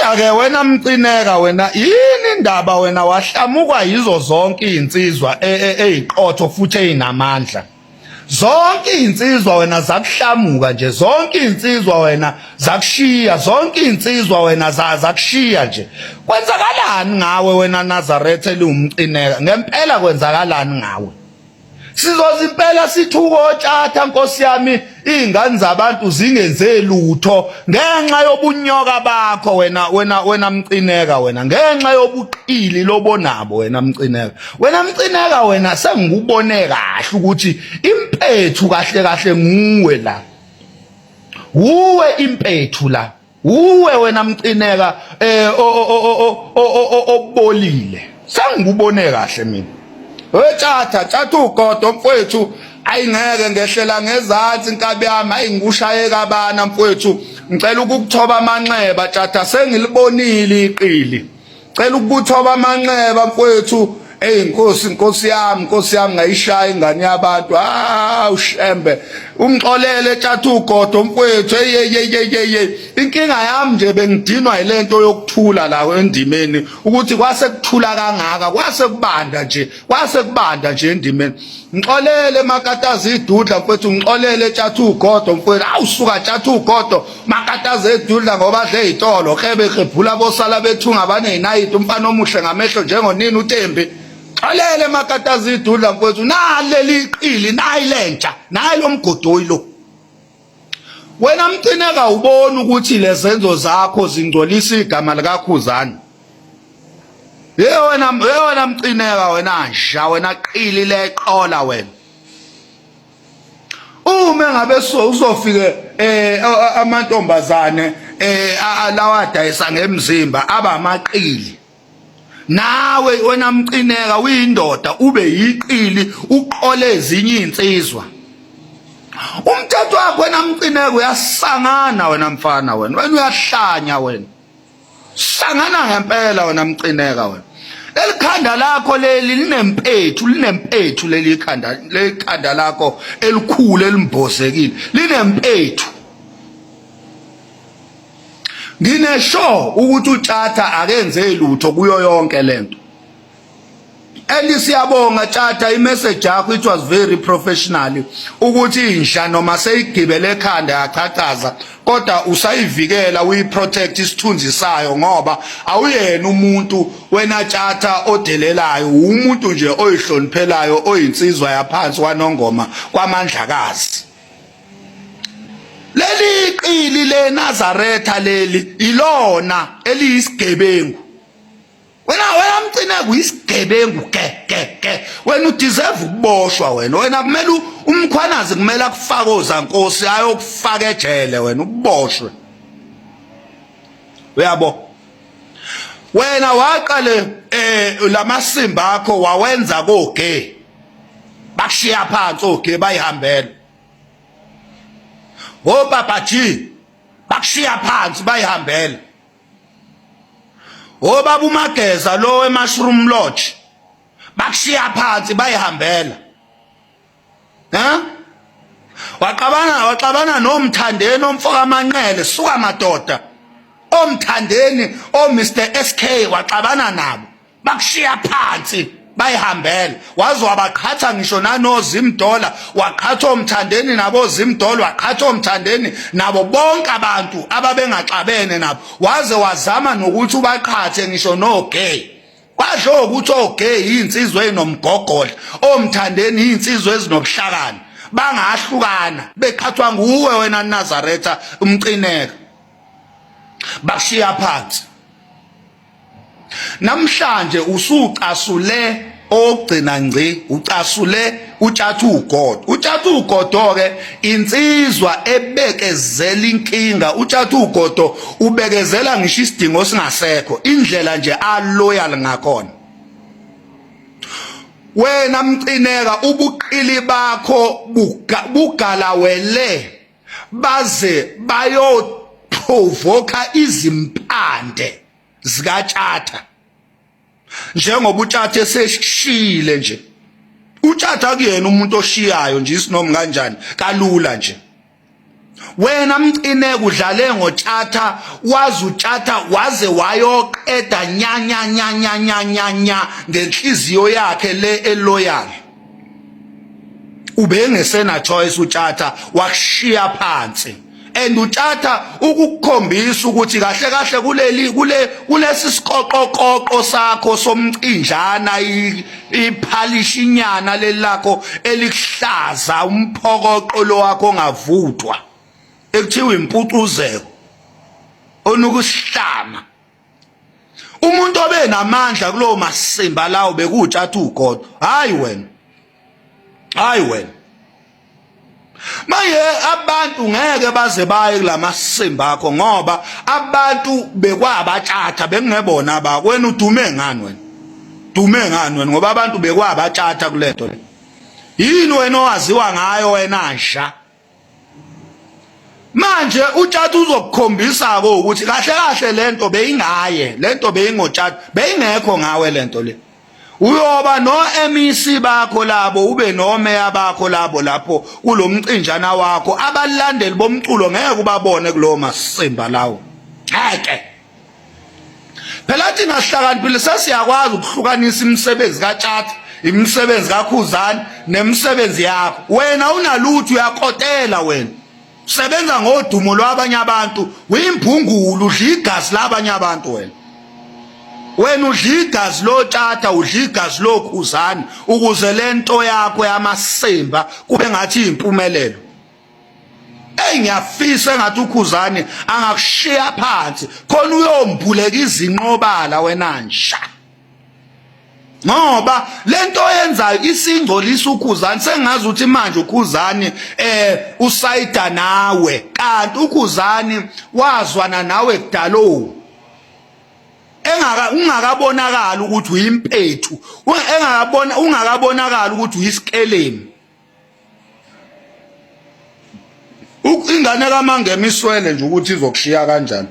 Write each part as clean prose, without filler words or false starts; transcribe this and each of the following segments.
Kodwa ke wena Mcineka, wena yini indaba? Wena wahlamukwa yizo zonke izinsizwa eziqotho futhi ezinamandla. Zonke izinsizwa wena zakuhlamuka nje, zonke izinsizwa wena zakushiya, zonke izinsizwa wena zakushiya nje. Kwenzakalani ngawe wena Nazaretha eliwumcineka? Ngempela kwenzakalani ngawe? Sizoze impela sithuka otshatha, nkosi yami, izingane zabantu zingenze lutho ngenxa yobunyoka bakho wena, wena, wena Mcineka wena, ngenxa yobuqili lobonabo wena Mcineka, wena Mcineka wena. Sengikubone kahle ukuthi impethu kahle kahle nguwe la, wuwe impethu la, uwe wena Mcineka obolile. Sengikubone kahle mina. Wetshatha, tshatha ugodo mfowethu, ayingeke ngehlela ngezansi inkabi yami, ayi ngikushaye kabana mfowethu. Ngicela ukukuthoba amanxeba tshatha, sengilibonile iqili. Cela ukuthoba amanxeba mfowethu. Ey Nkosi, Nkosi yami, Nkosi yami, ngayishaya ingane yabantu. Ah, ushembe ungixolele tshatha ugodo mfowethu. Hey hey hey hey hey, inkinga yami nje bengidinwa yilento yokuthula la endimeni, ukuthi kwase kuthula kangaka, kwase kubanda nje, kwase kubanda nje endimeni. Ngixolele makataza idudla mfowethu, ngixolele tshatha ugodo mfowethu. Awusuka tshatha ugodo, makataza edudla, ngoba adle izitolo hebe hebhula bosala bethunga baneyinayiti, umfana omuhle ngamehlo njengonini uTembi. Xolele makataza idudla mfowethu, naleli iqili, nayi lentsha, nayi lomgodoyi lo. Wena Mcineka, ubona ukuthi lezenzo zakho zingcolisa igama likaKhuzani. Ye wena, ye wena Mcineka, wena nja, wena qili leqola wena. Uma ngabe so uzofike amantombazane lawa adayisa ngemzimba aba amaqili, nawe wena Mcineka uyindoda ube yiqili, uqole ezinye insizwa. Umthetho wakho wena Mcineka uyasangana wena mfana wena, wena uyahlanya wena, sangana ngempela wena Mcineka wena. Lelikhanda lakho leli linempethu, linempethu leli khanda, leli khanda lakho elikhulu elimbozekile linempethu. Nginesho ukuthi uTshatha akenze lutho kuyo yonke lento. And siyabonga Tshatha, imessage yakho, it was very professional, ukuthi inja noma seyigibele ekhanda yachachaza, kodwa usayivikela, uyiprotect isithunzi sayo, ngoba awuyena umuntu wena Tshatha odelelayo, umuntu nje oyihloniphelayo, oyinsizwa yaphansi kwaNongoma kwamandlakazi. Leli qili leNazaretha leli ilona eliyisigebengu. Wena, wena Mcineka, uyisigebengu ke ke ke wena, udeserve ukuboshwa wena. Wena kumele uMkhwanazi kumele akufake ozankosi, ayokufaka ejele wena, uboshwe, uyabo. Wena waqale lamasimba akho wawenza koge, bakushiya phansi oge, bayihambela obaba G, bakushiya phansi bayihambela obaba uMageza lo eMushroom Lodge, bakushiya phansi bayihambela. Ha, waxabana, waxabana noMthandeni omfoka amanqele, suka madoda, omthandeni o Mr SK, waxabana nabo, bakushiya phansi bayihambela. Waze wabaqhatha ngisho nanoZimdola, waqhatha omthandeni nabo Zimdola, waqhatha omthandeni nabo bonke abantu ababengaxabene nabo, waze wazama nokuthi ubaqhathe ngisho no-gay. Kwasho ukuthi ogay izinsizwa ezinomgogodla, omthandeni izinsizwa ezinobuhlakani, bangahlukana beqhathwa nguwe wena Nazaretha umcineka, bashiya phansi. Namhlanje usucasule okugcina ngci, ucasule utshatha ugodo. Utshatha ugodo ke insizwa ebekezela inkinga. Utshatha ugodo ubekezela ngisho isidingo singasekho, indlela nje aloyal ngakhona. Wena Mcineka, ubuqili bakho bugalawele baze bayoprovoka izimpande zikaTshatha, njengoba uTshatha eseshiyile nje. uTshatha kuyena umuntu oshiyayo nje isinoma kanjani kalula nje. Wena mcine kudlale ngotshatha, waze utshatha waze wayoqeda nya nya nya nya nya nya nya ngenhliziyo yakhe le eloyal. Ubengesena choice utshatha, wakushiya phansi. And utshatha ukukukhombisa ukuthi kahle kahle kuleli kule kulesi siqoqoqoqo sakho somcinjana, iphalishinyana lelakho elikuhlaza, umphokoqo lo wakho ongavuthwa ekuthiwa impucuzeko onukusihlama. Umuntu obenamandla kulowo masimba lawo bekutshatha ugodo, hayi wena, hayi wena. Manje abantu ngeke baze baye kulamasimba akho ngoba abantu bekwabatshatha bengingebona aba wena. Udume ngani wena? Dume ngani wena? Ngoba abantu bekwabatshatha kulento le. Yini wena owaziwa ngayo wena nja? Manje uTshatha uzokukhombisa ko ukuthi kahle kahle lento beyingaye, lento beyingoTshatha, beyingekho ngawe lento le. Uyoba no MEC bakho labo, ube no meya bakho labo lapho kulomcinjana wakho. Abalandeli bomculo ngeke ubabone kulowo masimba lawo, ngeke phela. Thina sihlakaniphile, sesiyakwazi ukuhlukanisa imisebenzi kaTshatha, imisebenzi kaKhuzani nemisebenzi yakho wena. Unalutho, uyakotela wena, sebenza ngodumo lwabanye abantu, uyimbhungulu, udla igazi labanye abantu wena. Wena udla igazi loTshatha, udla igazi loKhuzani ukuze lento yakho yamasimba kube ngathi impumelelo. Ey, ngiyafisa engathi uKhuzani angakushiya phansi khona uyombuleka izinqobala wena nja, ngoba lento oyenzayo isingcolisa uKhuzani. Sengazi ukuthi manje uKhuzani usayida nawe, kanti uKhuzani wazwana nawe kudalo engaka ungakabonakala ukuthi uyimpethu, engakabona ungakabonakala ukuthi uyisikelemu. Ingane kaMangema iswele nje ukuthi izokushiya kanjani,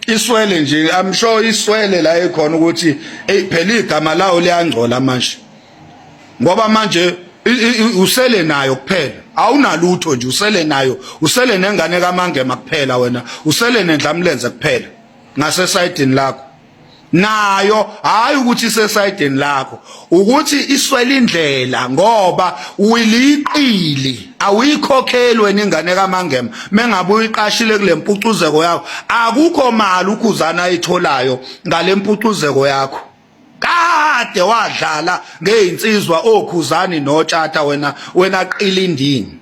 iswele nje, I'm sure iswele la ekhona ukuthi hey, phela igama lawo liyangcola manje, ngoba manje usele nayo kuphela, awunalutho nje, usele nayo, usele nengane kaMangema kuphela wena, usele nendlamlenze kuphela ngasesayidini lakho. Nayo hayi ukuthi isesayidini lakho, ukuthi iswele indlela ngoba uliqili, awuyikhokheli wena ingane kaMangema. Mengabe uyiqashile kule mpucuzeko yakho, akukho mali uKhuzana ayitholayo ngale mpucuzeko yakho. Kade wadlala ngeinsizwa oKhuzani noTshatha wena, wena qilindini.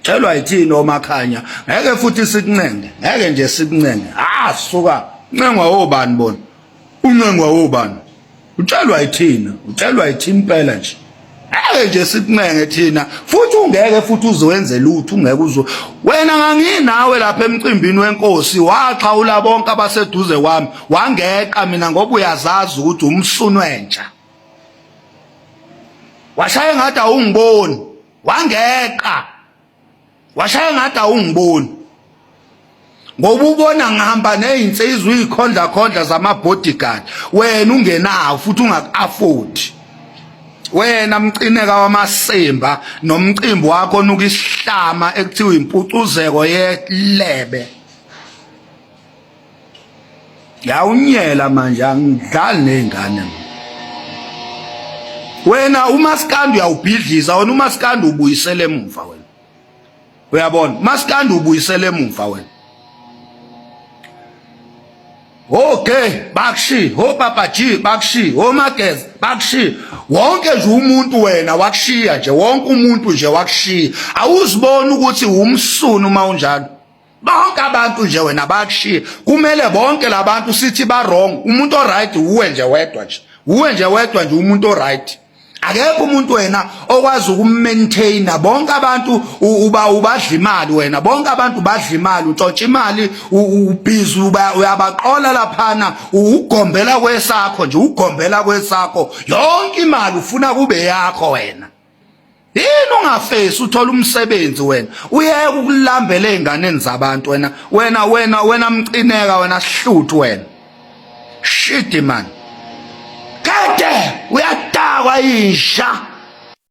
Tshelwa yithini omakhanya, ngeke futhi sikuncenge, ngeke nje sikuncenge. Ah, suka, ncengwa obani bona? Uncengwa obani? Utshelwa yithina, utshelwa yithina impela nje. Ngeke nje sikuncenge thina futhi, ungeke futhi uzowenze lutho, ungeke uzo. Wena nganginawe lapha emcimbini wenkosi, waxhawula bonke abaseduze kwami, wangeqa mina ngoba uyazazi ukuthi umsunwentsha. Washaya ngathi awungiboni, wangeqa, washaya ngathi awungiboni ngoba ubona ngihamba nezinsizwa, izikhondla khondla zama bodyguard, wena ungenawo futhi ungaku-afford wena mcineka wamasimba nomcimbi wakho onuka isihlama ekuthiwa impucuzeko yelebe. Yawunyela manje, angidlali nezingane wena. Umaskandi uyawubhidliza wena, umaskandi ubuyisele emuva wena, uyabona? Maskandi ubuyisele emuva wena. Okay, bakushi ho Papa G, bakushi ho Mageza, bakushi wonke nje umuntu wena, wakushiya nje wonke umuntu nje wakushiya. Awuzibona ukuthi umsunu uma unjalo? Bonke abantu nje wena bakushiya. Kumele bonke labantu sithi ba wrong, umuntu o right uwe nje wedwa nje, uwe nje wedwa nje umuntu o right. Akekho umuntu wena okwazi ukumaintaina bonke abantu. Uba ubadla imali wena, bonke abantu badla imali, utshontsha imali, ubhizi uyabaqola laphana, ugombela kwesakho nje, ugombela kwesakho yonke imali, ufuna kube yakho wena. Yini ungafesi uthola umsebenzi wena, uyeke ukulambela ezinganeni zabantu wena, wena wena wena mcineka wena, sihluthu wena, shit man, kade uyadakwa inja.